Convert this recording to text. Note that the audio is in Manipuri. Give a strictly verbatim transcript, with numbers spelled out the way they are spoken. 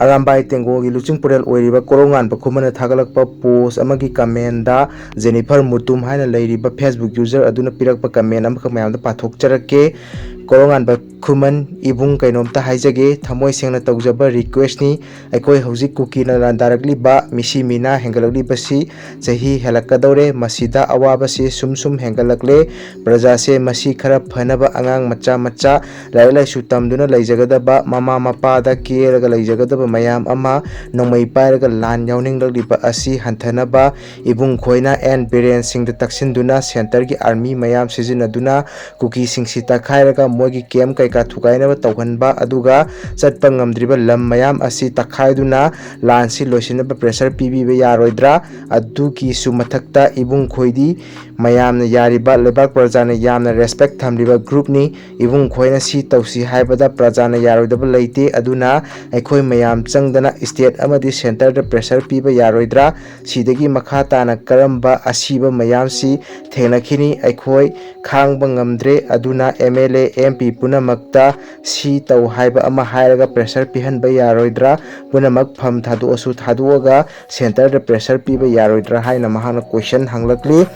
ꯑꯔꯥꯝꯕꯥꯏ ꯇꯦꯡꯒꯣꯜꯒꯤ ꯂꯨꯆꯤꯡ ꯄꯨꯔꯦꯜ ꯑꯣꯏꯔꯤꯕ ꯀꯣꯔꯧꯉꯥꯟꯕ ꯈꯨꯃꯟꯅ ꯊꯥꯒꯠꯂꯛꯄ ꯄꯣꯁ ꯑꯃꯒꯤ ꯀꯃꯦꯟꯗ ꯖꯦꯅꯤꯐꯔ ꯃꯨꯇꯨꯝ ꯍꯥꯏꯅ ꯂꯩꯔꯤꯕ Facebook user ꯑꯗꯨꯅ ꯄꯤꯔꯛꯄ ꯀꯃꯦꯟ ꯑꯃꯈꯛ ꯃꯌꯥꯝꯗ ꯄꯥꯊꯣꯛꯆꯔꯛꯀꯦ꯫ ꯀꯣꯔꯧꯉꯥꯟꯕ ꯈꯨꯃꯟ ꯏꯕꯨꯡ, ꯀꯩꯅꯣꯝꯇ ꯍꯥꯏꯖꯒꯦ, ꯊꯃꯣꯏ ꯁꯦꯡꯅ ꯇꯧꯖꯕ request ꯅꯤ꯫ ꯑꯩꯈꯣꯏ ꯍꯧꯖꯤꯛ ꯀꯨꯀꯤꯅ ꯂꯥꯟꯗꯥꯔꯛꯂꯤꯕ, ꯃꯤꯁꯤ ꯃꯤꯅꯥ ꯍꯦꯟꯒꯠꯂꯛꯂꯤꯕꯁꯤ ꯆꯍꯤ ꯍꯦꯜꯂꯛꯀꯗꯧꯔꯦ꯫ ꯃꯁꯤꯗ ꯑꯋꯥꯕꯁꯤ ꯁꯨꯝ ꯁꯨꯝ ꯍꯦꯟꯒꯠꯂꯛꯂꯦ꯫ ꯄ꯭ꯔꯖꯥꯁꯦ ꯃꯁꯤ ꯈꯔ ꯐꯅꯕ ꯑꯉꯥꯡ ꯃꯆꯥ ꯃꯆꯥ ꯂꯥꯏꯔꯤꯛ ꯂꯥꯏꯁꯨ ꯇꯝꯗꯨꯅ ꯂꯩꯖꯒꯗꯕ, ꯃꯃꯥ ꯃꯄꯥꯗ ꯀꯦꯔꯒ ꯂꯩꯖꯒꯗꯕ ꯃꯌꯥꯝ ꯑꯃ ꯅꯣꯡꯃꯩ ꯄꯥꯏꯔꯒ ꯂꯥꯟ ꯌꯥꯎꯅꯤꯡꯂꯛꯂꯤꯕ ꯑꯁꯤ ꯍꯟꯊꯅꯕ ꯏꯕꯨꯡ ꯈꯣꯏꯅ ꯑꯦꯟ ꯕꯤꯔꯦꯟ ꯁꯤꯡꯗ ꯇꯛꯁꯤꯟꯗꯨꯅ centre ꯒꯤ army ꯃꯌꯥꯝ ꯁꯤꯖꯤꯟꯅꯗꯨꯅ ꯀꯨꯀꯤꯁꯤꯡꯁꯤ ꯇꯛꯈꯥꯏꯔꯒ ꯃꯣꯏꯒꯤ camp ꯀꯩꯀꯥ ꯊꯨꯒꯥꯏꯅꯕ ꯇꯧꯍꯟꯕ, ꯑꯗꯨꯒ ꯆꯠꯄ ꯉꯝꯗ꯭ꯔꯤꯕ ꯂꯝ ꯃꯌꯥꯝ ꯑꯁꯤ ꯇꯛꯈꯥꯏꯗꯨꯅ ꯂꯥꯟꯁꯤ ꯂꯣꯏꯁꯤꯟꯅꯕ pressure ꯄꯤꯕꯤꯕ ꯌꯥꯔꯣꯏꯗ꯭ꯔꯥ? ꯑꯗꯨꯒꯤꯁꯨ ꯃꯊꯛꯇ ꯏꯕꯨꯡ ꯈꯣꯏꯗꯤ ꯃꯌꯥꯝꯅ ꯌꯥꯔꯤꯕ, ꯂꯩꯕꯥꯛ ꯄ꯭ꯔꯖꯥꯅ ꯌꯥꯝꯅ respect ꯊꯝꯂꯤꯕ group ꯅꯤ꯫ ꯏꯕꯨꯡ ꯈꯣꯏꯅ ꯁꯤ ꯇꯧꯁꯤ ꯍꯥꯏꯕꯗ ꯄ꯭ꯔꯖꯥꯅ ꯌꯥꯔꯣꯏꯗꯕ ꯂꯩꯇꯦ꯫ ꯑꯗꯨꯅ ꯑꯩꯈꯣꯏ ꯃꯌꯥꯝ ꯆꯪꯗꯅ state ꯑꯃꯗꯤ centre ꯗ pressure ꯄꯤꯕ ꯌꯥꯔꯣꯏꯗ꯭ꯔꯥ? ꯁꯤꯗꯒꯤ ꯃꯈꯥ ꯇꯥꯅ ꯀꯔꯝꯕ ꯑꯁꯤꯕ ꯃꯌꯥꯝꯁꯤ ꯊꯦꯡꯅꯈꯤꯅꯤ? ꯑꯩꯈꯣꯏ ꯈꯥꯡꯕ ꯉꯝꯗ꯭ꯔꯦ꯫ ꯑꯗꯨꯅ MLA, MP ꯄꯨꯝꯅꯃꯛꯇ ꯁꯤ ꯇꯧ ꯍꯥꯏꯕ ꯑꯃ ꯍꯥꯏꯔꯒ pressure ꯄꯤꯍꯟꯕ ꯌꯥꯔꯣꯏꯗ꯭ꯔꯥ? ꯄꯨꯝꯅꯃꯛ ꯐꯝ ꯊꯥꯗꯣꯛꯑꯁꯨ ꯊꯥꯗꯣꯛꯑꯒ centre ꯗ pressure ꯄꯤꯕ ꯌꯥꯔꯣꯏꯗ꯭ꯔꯥ ꯍꯥꯏꯅ ꯃꯍꯥꯛꯅ question ꯍꯪꯂꯛꯂꯤ꯫